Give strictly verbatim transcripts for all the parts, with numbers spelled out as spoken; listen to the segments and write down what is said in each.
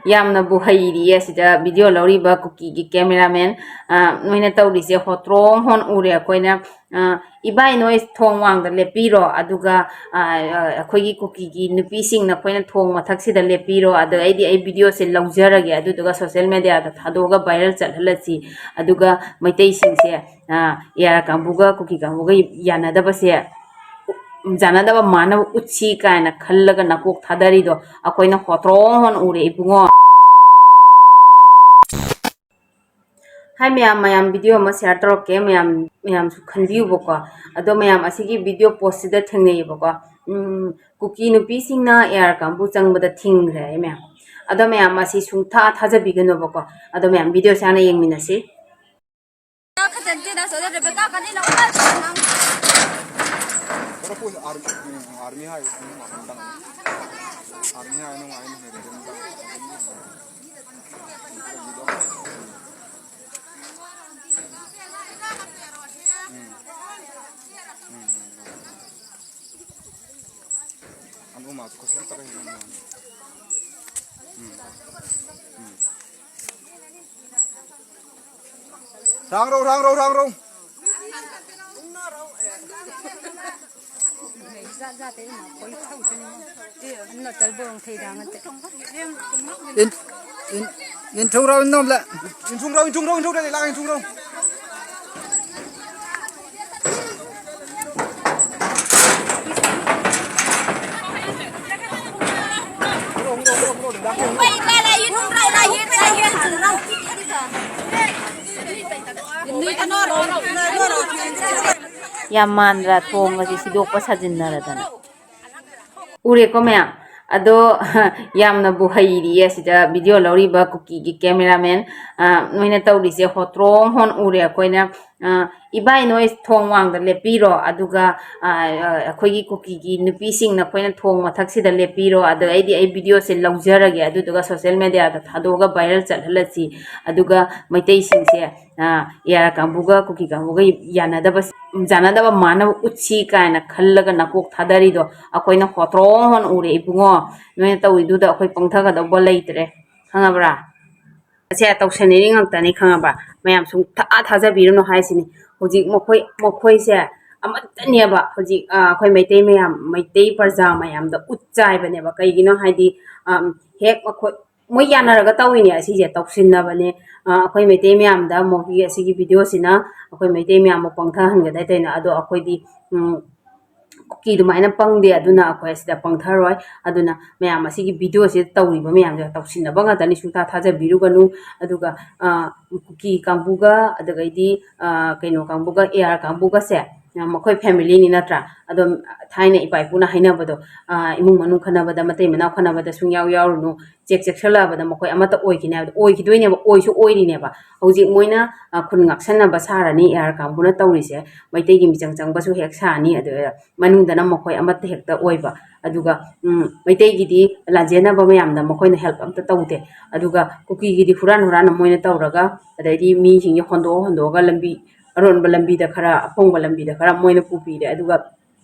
ꯌꯥꯝꯅꯕꯨ ꯍꯩꯔꯤꯌꯦ ꯁꯤꯗ video ꯂꯧꯔꯤꯕ ꯀꯨꯀꯤꯒꯤ cameraman꯫ ꯑ, ꯅꯣꯏꯅ ꯇꯧꯔꯤꯁꯦ ꯍꯣꯇ꯭ꯔꯣꯡ ꯍꯣꯟ ꯎꯔꯦ ꯑꯩꯈꯣꯏꯅ꯫ ꯑ, "ꯏꯕꯥꯏ, ꯅꯣꯏ ꯊꯣꯡ ꯋꯥꯡꯗ ꯂꯦꯞꯄꯤꯔꯣ, ꯑꯗꯨꯒ, ꯑ, ꯑ, ꯑꯩꯈꯣꯏꯒꯤ ꯀꯨꯀꯤꯒꯤ ꯅꯨꯄꯤꯁꯤꯡ ꯅꯈꯣꯏꯅ ꯊꯣꯡ ꯃꯊꯛꯁꯤꯗ ꯂꯦꯞꯄꯤꯔꯣ, ꯑꯗꯨꯗꯩꯗꯤ ꯑꯩ video ꯁꯦ ꯂꯧꯖꯔꯒꯦ, ꯑꯗꯨꯗꯨꯒ social media ꯗ ꯊꯥꯗꯣꯛꯑꯒ viral ꯆꯠꯍꯜꯂꯁꯤ, ꯑꯗꯨꯒ ꯃꯩꯇꯩꯁꯤꯡꯁꯦ, ꯑ, AR ꯀꯥꯡꯕꯨꯒ ꯀꯨꯀꯤ ꯀꯥꯡꯕꯨꯒ ꯌꯥꯅꯗꯕꯁꯦ, ꯌꯥꯅꯗꯕ ꯃꯥꯟꯅꯕ ꯎꯠꯁꯤ" ꯀꯥꯏꯅ ꯈꯜꯂꯒ ꯅꯀꯣꯛ ꯊꯥꯗꯔꯤꯗꯣ ꯑꯩꯈꯣꯏꯅ ꯍꯣꯇ꯭ꯔꯣꯡ ꯍꯣꯟ ꯎꯔꯦ ꯏꯕꯨꯡꯉꯣ꯫ ꯍꯥꯏ ꯃꯌꯥꯝ, ꯃꯌꯥꯝ video ꯑꯃ share ꯇꯧꯔꯛꯀꯦ, ꯃꯌꯥꯝ, ꯃꯌꯥꯝꯁꯨ ꯈꯟꯕꯤꯌꯨꯕꯀꯣ꯫ ꯑꯗꯣ ꯃꯌꯥꯝ, ꯑꯁꯤꯒꯤ video post ꯁꯤꯗ ꯊꯦꯡꯅꯩꯌꯦꯕꯀꯣ꯫ ꯎꯝ, ꯀꯨꯀꯤ ꯅꯨꯄꯤꯁꯤꯡꯅ AR ꯀꯥꯡꯕꯨ ꯆꯪꯕꯗ ꯊꯤꯡꯈ꯭ꯔꯦ ꯍꯥꯏ ꯃꯌꯥꯝ꯫ ꯑꯗꯣ ꯃꯌꯥꯝ, ꯑꯁꯤ ꯁꯨꯡꯊꯥ ꯊꯥꯖꯕꯤꯒꯅꯣꯕꯀꯣ꯫ ꯑꯗꯣ ꯃꯌꯥꯝ, video ꯁꯦ ꯍꯥꯟꯅ ꯌꯦꯡꯃꯤꯟꯅꯁꯤ꯫ Army ꯍꯥꯏ, army ꯍꯥꯏ, ꯔꯥꯡꯔꯧ, ꯔꯥꯡꯔꯧ, ꯔꯥꯡꯔꯧ꯫ ꯏꯟ, ꯏꯟ, ꯏꯟꯊꯨꯡꯔꯧ, ꯏꯟꯅꯣꯝꯂ꯫ ꯏꯟꯊꯨꯡꯔꯧ, ꯏꯟꯊꯨꯡꯔꯧ, ꯏꯟꯊꯨꯡꯔꯧ, ꯂꯥꯛ, ꯏꯟꯊꯨꯡꯔꯧ꯫ ꯌꯥꯝ ꯃꯥꯟꯗ꯭ꯔꯥ, ꯊꯣꯡꯒꯁꯦ ꯁꯤꯗꯣꯛꯄ ꯁꯥꯖꯤꯟꯅꯔꯗꯅ꯫ ꯎꯔꯦꯀꯣ ꯃꯌꯥꯝ꯫ ꯑꯗꯣ ꯌꯥꯝꯅꯕꯨ ꯍꯩꯔꯤꯌꯦ ꯁꯤꯗ video ꯂꯧꯔꯤꯕ ꯀꯨꯀꯤꯒꯤ cameraman꯫ ꯑ, ꯅꯣꯏꯅ ꯇꯧꯔꯤꯁꯦ ꯍꯣꯇ꯭ꯔꯣꯡ ꯍꯣꯟ ꯎꯔꯦ ꯑꯩꯈꯣꯏꯅ꯫ ꯑ, "ꯏꯕꯥꯏ, ꯅꯣꯏ ꯊꯣꯡ ꯋꯥꯡꯗ ꯂꯦꯞꯄꯤꯔꯣ, ꯑꯗꯨꯒ, ꯑ, ꯑ, ꯑꯩꯈꯣꯏꯒꯤ ꯀꯨꯀꯤꯒꯤ ꯅꯨꯄꯤꯁꯤꯡ ꯅꯈꯣꯏꯅ ꯊꯣꯡ ꯃꯊꯛꯁꯤꯗ ꯂꯦꯞꯄꯤꯔꯣ, ꯑꯗꯨꯗꯩꯗꯤ ꯑꯩ video ꯁꯦ ꯂꯧꯖꯔꯒꯦ, ꯑꯗꯨꯗꯨꯒ social media ꯗ ꯊꯥꯗꯣꯛꯑꯒ viral ꯆꯠꯍꯜꯂꯁꯤ, ꯑꯗꯨꯒ ꯃꯩꯇꯩꯁꯤꯡꯁꯦ, ꯑ, AR ꯀꯥꯡꯕꯨꯒ ꯀꯨꯀꯤ ꯀꯥꯡꯕꯨꯒ ꯌꯥꯅꯗꯕ" ꯌꯥꯅꯗꯕ ꯃꯥꯟꯅꯕ ꯎꯠꯁꯤ ꯀꯥꯏꯅ ꯈꯜꯂꯒ ꯅꯀꯣꯛ ꯊꯥꯗꯔꯤꯗꯣ ꯑꯩꯈꯣꯏꯅ ꯍꯣꯇ꯭ꯔꯣ ꯍꯣꯟ ꯎꯔꯦ ꯏꯕꯨꯡꯉꯣ꯫ ꯅꯣꯏꯅ ꯇꯧꯔꯤꯗꯨꯗ ꯑꯩꯈꯣꯏ ꯄꯪꯊꯒꯗꯧꯕ ꯂꯩꯇ꯭ꯔꯦ, ꯈꯪꯉꯕ꯭ꯔꯥ? ꯑꯁꯦ ꯇꯧꯁꯟꯅꯔꯤ ꯉꯥꯛꯇꯅꯤ, ꯈꯪꯉꯕ? ꯃꯌꯥꯝ ꯁꯨꯡꯊꯥ ꯊꯥꯖꯕꯤꯔꯨꯅꯨ ꯍꯥꯏꯁꯤꯅꯤ꯫ ꯍꯧꯖꯤꯛ ꯃꯈꯣꯏ, ꯃꯈꯣꯏꯁꯦ ꯑꯃꯠꯇꯅꯦꯕ ꯍꯧꯖꯤꯛ, ꯑ, ꯑꯩꯈꯣꯏ ꯃꯩꯇꯩ ꯃꯌꯥꯝ, ꯃꯩꯇꯩ ꯄ꯭ꯔꯖꯥ ꯃꯌꯥꯝꯗ ꯎꯠ ꯆꯥꯏꯕꯅꯦꯕ꯫ ꯀꯩꯒꯤꯅꯣ ꯍꯥꯏꯗꯤ, ꯑꯝ, ꯍꯦꯛ ꯃꯈꯣꯏ, ꯃꯣꯏ ꯌꯥꯅꯔꯒ ꯇꯧꯔꯤꯅꯦ ꯑꯁꯤꯁꯦ, ꯇꯧꯁꯤꯟꯅꯕꯅꯦ꯫ ꯑ, ꯑꯩꯈꯣꯏ ꯃꯩꯇꯩ ꯃꯌꯥꯝꯗ ꯃꯣꯏꯒꯤ ꯑꯁꯤꯒꯤ ꯚꯤꯗꯤꯑꯣꯁꯤꯅ ꯑꯩꯈꯣꯏ ꯃꯩꯇꯩ ꯃꯌꯥꯝꯕꯨ ꯄꯪꯊꯍꯟꯒꯗꯥꯏ ꯇꯧꯔꯤꯅꯦ꯫ ꯑꯗꯣ ꯑꯩꯈꯣꯏꯗꯤ, ꯎꯝ, ꯀꯨꯀꯤ ꯑꯗꯨꯃꯥꯏꯅ ꯄꯪꯗꯦ, ꯑꯗꯨꯅ ꯑꯩꯈꯣꯏ ꯑꯁꯤꯗ ꯄꯪꯊꯔꯣꯏ꯫ ꯑꯗꯨꯅ ꯃꯌꯥꯝ ꯑꯁꯤꯒꯤ ꯚꯤꯗꯤꯑꯣꯁꯤꯗ ꯇꯧꯔꯤꯕ ꯃꯌꯥꯝꯁꯦ ꯇꯧꯁꯤꯟꯅꯕ ꯉꯥꯛꯇꯅꯤ, ꯁꯨꯡꯊꯥ ꯊꯥꯖꯕꯤꯔꯨꯒꯅꯨ꯫ ꯑꯗꯨꯒ, ꯑ, ꯀꯨꯀꯤ ꯀꯥꯡꯕꯨꯒ, ꯑꯗꯨꯗꯒꯤꯗꯤ, ꯑ, ꯀꯩꯅꯣ ꯀꯥꯡꯕꯨꯒ, ꯑꯦ ꯑꯥꯔ ꯀꯥꯡꯕꯨꯒꯁꯦ, ꯑ, ꯃꯈꯣꯏ ꯐꯦꯃꯤꯂꯤꯅꯤ ꯅꯠꯇ꯭ꯔꯥ? ꯑꯗꯣ ꯊꯥꯏꯅ ꯏꯄꯥ ꯏꯄꯨꯅ ꯍꯥꯏꯅꯕꯗꯣ, ꯑ, "ꯏꯃꯨꯡ ꯃꯅꯨꯡ ꯈꯠꯅꯕꯗ, ꯃꯇꯩ ꯃꯅꯥꯎ ꯈꯠꯅꯕꯗ ꯁꯨꯡꯌꯥꯎ ꯌꯥꯎꯔꯨꯅꯨ, ꯆꯦꯛ ꯆꯦꯛꯁꯜꯂꯛꯑꯕꯗ ꯃꯈꯣꯏ ꯑꯃꯠꯇ ꯑꯣꯏꯈꯤꯅꯤ" ꯍꯥꯏꯕꯗꯣ ꯑꯣꯏꯈꯤꯗꯣꯏꯅꯦꯕ, ꯑꯣꯏꯁꯨ ꯑꯣꯏꯔꯤꯅꯦꯕ꯫ ꯍꯧꯖꯤꯛ ꯃꯣꯏꯅ, ꯑ, ꯈꯨꯟ ꯉꯥꯛꯁꯟꯅꯕ ꯁꯥꯔꯅꯤ, ꯑꯦ ꯑꯥꯔ ꯀꯥꯡꯕꯨꯅ ꯇꯧꯔꯤꯁꯦ, ꯃꯩꯇꯩꯒꯤ ꯃꯤꯆꯪ ꯆꯪꯕꯁꯨ ꯍꯦꯛ ꯁꯥꯔꯅꯤ, ꯑꯗꯨ ꯃꯅꯨꯡꯗꯅ ꯃꯈꯣꯏ ꯑꯃꯠꯇ ꯍꯦꯛꯇ ꯑꯣꯏꯕ꯫ ꯑꯗꯨꯒ, ꯎꯝ, ꯃꯩꯇꯩꯒꯤꯗꯤ ꯂꯥꯟꯖꯦꯟꯅꯕ ꯃꯌꯥꯝꯗ ꯃꯈꯣꯏꯅ ꯍꯦꯜꯞ ꯑꯝꯇ ꯇꯧꯗꯦ꯫ ꯑꯗꯨꯒ ꯀꯨꯀꯤꯒꯤꯗꯤ ꯍꯨꯔꯥꯟ ꯍꯨꯔꯥꯟꯅ ꯃꯣꯏꯅ ꯇꯧꯔꯒ, ꯑꯗꯩꯗꯤ ꯃꯤꯁꯤꯡꯁꯦ ꯍꯣꯟꯗꯣꯛ ꯍꯣꯟꯗꯣꯛꯑꯒ ꯂꯝꯕꯤ, ꯑꯔꯣꯟꯕ ꯂꯝꯕꯤꯗ ꯈꯔ, ꯑꯄꯣꯡꯕ ꯂꯝꯕꯤꯗ ꯈꯔ ꯃꯣꯏꯅ ꯄꯨꯕꯤꯔꯦ꯫ ꯑꯗꯨꯒ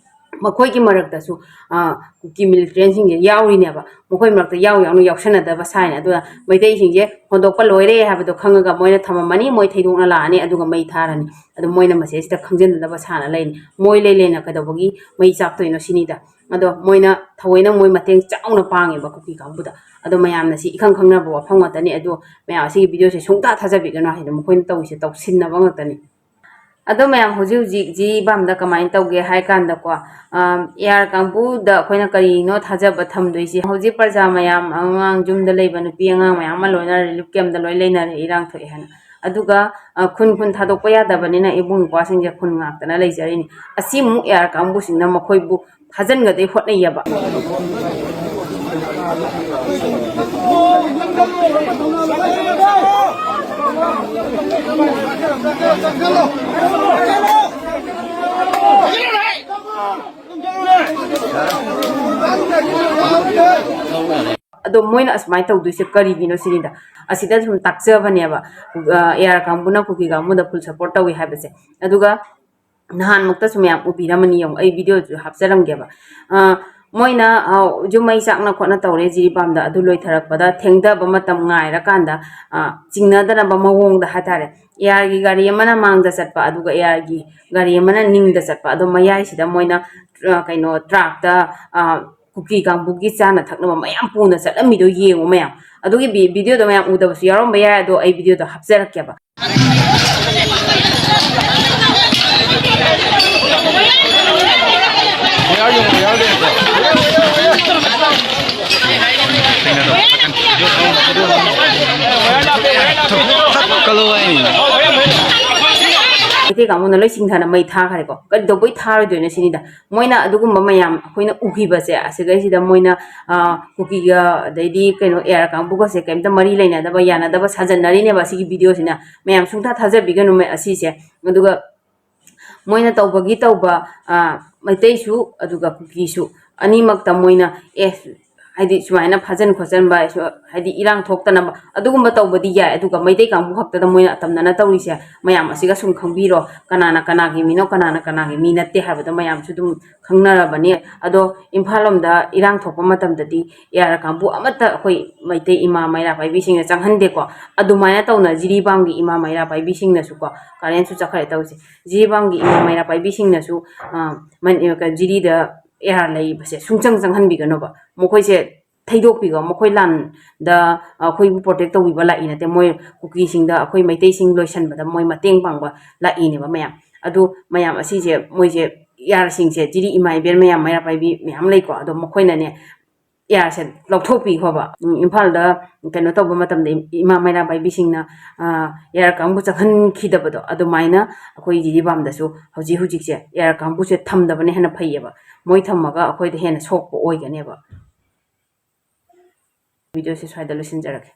ꯃꯈꯣꯏꯒꯤ ꯃꯔꯛꯇꯁꯨ, ꯑ, ꯀꯨꯀꯤ ꯃꯤꯂꯤꯇꯦꯟꯁꯤꯡꯁꯦ ꯌꯥꯎꯔꯤꯅꯦꯕ꯫ ꯃꯈꯣꯏ ꯃꯔꯛꯇ ꯌꯥꯎ ꯌꯥꯎꯅ ꯌꯥꯎꯁꯟꯅꯗꯕ ꯁꯥꯏꯅꯦ꯫ ꯑꯗꯨꯅ ꯃꯩꯇꯩꯁꯤꯡꯁꯦ ꯍꯣꯟꯗꯣꯛꯄ ꯂꯣꯏꯔꯦ ꯍꯥꯏꯕꯗꯣ ꯈꯪꯉꯒ ꯃꯣꯏꯅ ꯊꯝꯃꯝꯃꯅꯤ, ꯃꯣꯏ ꯊꯩꯗꯣꯛꯅ ꯂꯥꯛꯑꯅꯤ, ꯑꯗꯨꯒ ꯃꯩ ꯊꯥꯔꯅꯤ꯫ ꯑꯗꯨ ꯃꯣꯏꯅ ꯃꯁꯤꯗꯩꯁꯤꯗ ꯈꯪꯖꯤꯟꯅꯗꯕ ꯁꯥꯅ ꯂꯩꯅꯤ꯫ ꯃꯣꯏ ꯂꯩ ꯂꯩꯅ ꯀꯩꯗꯧꯕꯒꯤ ꯃꯩ ꯆꯥꯛꯇꯣꯏꯅꯣ ꯁꯤꯅꯤꯗ꯫ ꯑꯗꯣ ꯃꯣꯏꯅ ꯊꯑꯣꯏꯅ ꯃꯣꯏ ꯃꯇꯦꯡ ꯆꯥꯎꯅ ꯄꯥꯡꯉꯦꯕ ꯀꯨꯀꯤ ꯀꯥꯡꯕꯨꯗ꯫ ꯑꯗꯣ ꯃꯌꯥꯝꯅ ꯁꯤ ꯏꯈꯪ ꯈꯪꯅꯕ ꯋꯥꯐꯝ ꯉꯥꯛꯇꯅꯤ꯫ ꯑꯗꯣ ꯃꯌꯥꯝ ꯑꯁꯤꯒꯤ ꯚꯤꯗꯤꯑꯣꯁꯦ ꯁꯨꯡꯇꯥ ꯊꯥꯖꯕꯤꯒꯅꯨ ꯍꯥꯏꯗꯤ ꯃꯈꯣꯏꯅ ꯇꯧꯔꯤꯁꯦ ꯇꯧꯁꯤꯟꯅꯕ ꯉꯥꯛꯇꯅꯤ꯫ ꯑꯗꯣ ꯃꯌꯥꯝ, ꯍꯧꯖꯤꯛ ꯍꯧꯖꯤꯛ ꯖꯤ ꯕꯥꯝꯗ ꯀꯃꯥꯏꯅ ꯇꯧꯒꯦ ꯍꯥꯏ ꯀꯥꯟꯗꯀꯣ, ꯑꯥ, ꯑꯦ ꯑꯥꯔ ꯀꯥꯡꯕꯨꯗ ꯑꯩꯈꯣꯏꯅ ꯀꯔꯤꯅꯣ ꯊꯥꯖꯕ ꯊꯝꯗꯣꯏꯁꯦ? ꯍꯧꯖꯤꯛ ꯄ꯭ꯔꯖꯥ ꯃꯌꯥꯝ, ꯑꯉꯥꯡ, ꯌꯨꯝꯗ ꯂꯩꯕ ꯅꯨꯄꯤ ꯑꯉꯥꯡ ꯃꯌꯥꯝ ꯑꯃ ꯂꯣꯏꯅ ꯔꯤꯂꯤꯐ ꯀꯦꯝꯗ ꯂꯣꯏ ꯂꯩꯅꯔꯦ, ꯏꯔꯥꯡ ꯊꯣꯛꯑꯦ ꯍꯥꯏꯅ꯫ ꯑꯗꯨꯒ, ꯑ, ꯈꯨꯟ ꯈꯨꯟ ꯊꯥꯗꯣꯛꯄ ꯌꯥꯗꯕꯅꯤꯅ ꯏꯕꯨꯡ ꯏꯄ꯭ꯋꯥꯁꯤꯡꯁꯦ ꯈꯨꯟ ꯉꯥꯛꯇꯅ ꯂꯩꯖꯔꯤꯅꯤ꯫ ꯑꯁꯤꯃꯨꯛ ꯑꯦ ꯑꯥꯔ ꯀꯥꯡꯕꯨꯁꯤꯡꯅ ꯃꯈꯣꯏꯕꯨ ꯐꯥꯖꯤꯟꯒꯗꯣꯏ ꯍꯣꯠꯅꯩꯌꯦꯕ꯫ ꯑꯗꯣ ꯃꯣꯏꯅ ꯑꯁꯨꯃꯥꯏꯅ ꯇꯧꯗꯣꯏꯁꯦ ꯀꯔꯤꯒꯤꯅꯣ ꯁꯤꯅꯤꯗ꯫ ꯑꯁꯤꯗ ꯁꯨꯝ ꯇꯥꯛꯆꯕꯅꯦꯕ, ꯑ, ꯑꯦ ꯑꯥꯔ ꯀꯥꯡꯕꯨꯅ ꯀꯨꯀꯤ ꯀꯥꯡꯕꯨꯗ ꯐꯨꯜ ꯁꯄꯣꯔꯠ ꯇꯧꯏ ꯍꯥꯏꯕꯁꯦ꯫ ꯑꯗꯨꯒ ꯅꯍꯥꯟꯃꯛꯇꯁꯨ ꯃꯌꯥꯝ ꯎꯕꯤꯔꯝꯃꯅꯤ, ꯌꯦꯡꯉꯨ, ꯑꯩ ꯚꯤꯗꯤꯑꯣꯁꯨ ꯍꯥꯞꯆꯔꯝꯒꯦꯕ꯫ ꯑ, ꯃꯣꯏꯅ, ꯑ, ꯌꯨꯝ ꯃꯩ ꯆꯥꯛꯅ ꯈꯣꯠꯅ ꯇꯧꯔꯦ ꯖꯤꯔꯤꯕꯥꯝꯗ, ꯑꯗꯨ ꯂꯣꯏꯊꯔꯛꯄꯗ ꯊꯦꯡꯊꯕ ꯃꯇꯝ ꯉꯥꯏꯔꯀꯥꯟꯗ, ꯑ, ꯆꯤꯡꯅꯗꯅꯕ ꯃꯑꯣꯡꯗ ꯍꯥꯏꯇꯥꯔꯦ, ꯑꯦ ꯑꯥꯔꯒꯤ ꯒꯥꯔꯤ ꯑꯃꯅ ꯃꯥꯡꯗ ꯆꯠꯄ, ꯑꯗꯨꯒ ꯑꯦ ꯑꯥꯔꯒꯤ ꯒꯥꯔꯤ ꯑꯃꯅ ꯅꯤꯡꯗ ꯆꯠꯄ, ꯑꯗꯣ ꯃꯌꯥꯏꯁꯤꯗ ꯃꯣꯏꯅ, ꯑ, ꯀꯩꯅꯣ, ꯇ꯭ꯔꯥꯛꯇ, ꯑ, ꯀꯨꯀꯤ ꯀꯥꯡꯕꯨꯒꯤ ꯆꯥꯅ ꯊꯛꯅꯕ ꯃꯌꯥꯝ ꯄꯨꯅ ꯆꯠꯂꯝꯃꯤꯗꯣ ꯌꯦꯡꯉꯨ ꯃꯌꯥꯝ꯫ ꯑꯗꯨꯒꯤ ꯚꯤ-, ꯚꯤꯗꯤꯑꯣꯗꯣ ꯃꯌꯥꯝ ꯎꯗꯕꯁꯨ ꯌꯥꯎꯔꯝꯕ ꯌꯥꯏ, ꯑꯗꯣ ꯑꯩ ꯚꯤꯗꯤꯑꯣꯗꯣ ꯍꯥꯞꯆꯔꯛꯀꯦꯕ꯫ ꯃꯩꯇꯩ ꯀꯥꯡꯕꯨꯅ ꯂꯣꯏ ꯆꯤꯡꯊꯅ ꯃꯩ ꯊꯥꯈ꯭ꯔꯦꯀꯣ꯫ ꯀꯔꯤꯗꯧꯕꯩ ꯊꯥꯔꯣꯏꯗꯣꯏꯅꯣ ꯁꯤꯅꯤꯗ꯫ ꯃꯣꯏꯅ ꯑꯗꯨꯒꯨꯝꯕ ꯃꯌꯥꯝ ꯑꯩꯈꯣꯏꯅ ꯎꯈꯤꯕꯁꯦ, ꯑꯁꯤꯈꯩꯁꯤꯗ ꯃꯣꯏꯅ, ꯑ, ꯀꯨꯀꯤꯒ ꯑꯗꯩꯗꯤ ꯀꯩꯅꯣ ꯑꯦ ꯑꯥꯔ ꯀꯥꯡꯕꯨꯒꯁꯦ ꯀꯩꯝꯇ ꯃꯔꯤ ꯂꯩꯅꯗꯕ, ꯌꯥꯅꯗꯕ ꯁꯥꯖꯟꯅꯔꯤꯅꯦꯕ ꯑꯁꯤꯒꯤ ꯚꯤꯗꯤꯑꯣꯁꯤꯅ꯫ ꯃꯌꯥꯝ ꯁꯨꯡꯊꯥ ꯊꯥꯖꯕꯤꯒꯅꯨ ꯃ-, ꯑꯁꯤꯁꯦ꯫ ꯑꯗꯨꯒ ꯃꯣꯏꯅ ꯇꯧꯕꯒꯤ ꯇꯧꯕ, ꯑ, ꯃꯩꯇꯩꯁꯨ ꯑꯗꯨꯒ ꯀꯨꯀꯤꯁꯨ ꯑꯅꯤꯃꯛꯇ ꯃꯣꯏꯅ, ꯑꯦ, ꯍꯥꯏꯗꯤ ꯁꯨꯃꯥꯏꯅ ꯐꯥꯖꯟ ꯈꯣꯠꯆꯟꯕ, ꯁꯨ-, ꯍꯥꯏꯗꯤ ꯏꯔꯥꯡ ꯊꯣꯛꯇꯅꯕ ꯑꯗꯨꯒꯨꯝꯕ ꯇꯧꯕꯗꯤ ꯌꯥꯏ, ꯑꯗꯨꯒ ꯃꯩꯇꯩ ꯀꯥꯡꯕꯨ ꯈꯛꯇꯗ ꯃꯣꯏꯅ ꯑꯇꯝꯅꯅ ꯇꯧꯔꯤꯁꯦ ꯃꯌꯥꯝ ꯑꯁꯤꯒ ꯁꯨꯝ ꯈꯪꯕꯤꯔꯣ, ꯀꯅꯥꯅ ꯀꯅꯥꯒꯤ ꯃꯤꯅꯣ, ꯀꯅꯥꯅ ꯀꯅꯥꯒꯤ ꯃꯤ ꯅꯠꯇꯦ ꯍꯥꯏꯕꯗꯣ ꯃꯌꯥꯝꯁꯨ ꯑꯗꯨꯝ ꯈꯪꯅꯔꯕꯅꯤ꯫ ꯑꯗꯣ ꯏꯝꯐꯥꯜ ꯂꯣꯝꯗ ꯏꯔꯥꯡ ꯊꯣꯛꯄ ꯃꯇꯝꯗꯗꯤ ꯑꯦ ꯑꯥꯔ ꯀꯥꯡꯕꯨ ꯑꯃꯠꯇ ꯑꯩꯈꯣꯏ ꯃꯩꯇꯩ ꯏꯃꯥ ꯃꯩꯔꯥ ꯄꯥꯏꯕꯤꯁꯤꯡꯅ ꯆꯪꯍꯟꯗꯦꯀꯣ꯫ ꯑꯗꯨꯃꯥꯏꯅ ꯇꯧꯅ ꯖꯤꯔꯤꯕꯥꯝꯒꯤ ꯏꯃꯥ ꯃꯩꯔꯥ ꯄꯥꯏꯕꯤꯁꯤꯡꯅꯁꯨꯀꯣ, ꯀꯔꯦꯟꯁꯨ ꯆꯠꯈ꯭ꯔꯦ ꯇꯧꯔꯤꯁꯦ, ꯖꯤꯔꯤꯕꯥꯝꯒꯤ ꯏꯃꯥ ꯃꯩꯔꯥ ꯄꯥꯏꯕꯤꯁꯤꯡꯅꯁꯨ, ꯑ, ꯃꯅꯤ-, ꯀ-, ꯖꯤꯔꯤꯗ ꯑꯦ ꯑꯥꯔ ꯂꯩꯔꯤꯕꯁꯦ ꯁꯨꯡꯆꯪ ꯆꯪꯍꯟꯕꯤꯒꯅꯣꯕ꯫ ꯃꯈꯣꯏꯁꯦ ꯊꯩꯗꯣꯛꯄꯤꯈꯣ꯫ ꯃꯈꯣꯏ ꯂꯥꯟꯗ ꯑꯩꯈꯣꯏꯕꯨ ꯄ꯭ꯔꯣꯇꯦꯛ ꯇꯧꯕꯤꯕ ꯂꯥꯛꯏ ꯅꯠꯇꯦ꯫ ꯃꯣꯏ ꯀꯨꯀꯤꯁꯤꯡꯗ, ꯑꯩꯈꯣꯏ ꯃꯩꯇꯩꯁꯤꯡ ꯂꯣꯏꯁꯟꯕꯗ ꯃꯣꯏ ꯃꯇꯦꯡ ꯄꯥꯡꯕ ꯂꯥꯛꯏꯅꯦꯕ ꯃꯌꯥꯝ꯫ ꯑꯗꯨ ꯃꯌꯥꯝ ꯑꯁꯤꯁꯦ, ꯃꯣꯏꯁꯦ ꯏꯌꯥꯔꯁꯤꯡꯁꯦ, ꯖꯤꯔꯤ ꯏꯃꯥ ꯏꯕꯦꯟ ꯃꯌꯥꯝ, ꯃꯩꯔꯥ ꯄꯥꯏꯕꯤ ꯃꯌꯥꯝ ꯂꯩꯀꯣ꯫ ꯑꯗꯣ ꯃꯈꯣꯏꯅꯅꯦ, ꯏꯌꯥꯔꯁꯦ ꯂꯧꯊꯣꯛꯄꯤꯈꯣꯕ꯫ ꯎꯝ, ꯏꯝꯐꯥꯜꯗ ꯀꯩꯅꯣ ꯇꯧꯕ ꯃꯇꯝꯗ ꯏꯝ-, ꯏꯃꯥ ꯃꯩꯔꯥ ꯄꯥꯏꯕꯤꯁꯤꯡꯅ, ꯑ, ꯏꯌꯥꯔ ꯀꯥꯡꯕꯨ ꯆꯪꯍꯟꯈꯤꯗꯕꯗꯣ, ꯑꯗꯨꯃꯥꯏꯅ ꯑꯩꯈꯣꯏ ꯖꯤꯔꯤꯕꯥꯝꯗꯁꯨ ꯍꯧꯖꯤꯛ ꯍꯧꯖꯤꯛꯁꯦ ꯏꯌꯥꯔ ꯀꯥꯡꯕꯨꯁꯦ ꯊꯝꯗꯕꯅ ꯍꯦꯟꯅ ꯐꯩꯌꯦꯕ꯫ ꯃꯣꯏ ꯊꯝꯃꯒ ꯑꯩꯈꯣꯏꯗ ꯍꯦꯟꯅ ꯁꯣꯛꯄ ꯑꯣꯏꯒꯅꯦꯕ꯫ ꯚꯤꯗꯤꯑꯣꯁꯦ ꯁ꯭ꯋꯥꯏꯗ ꯂꯣꯏꯁꯤꯟꯖꯔꯒꯦ꯫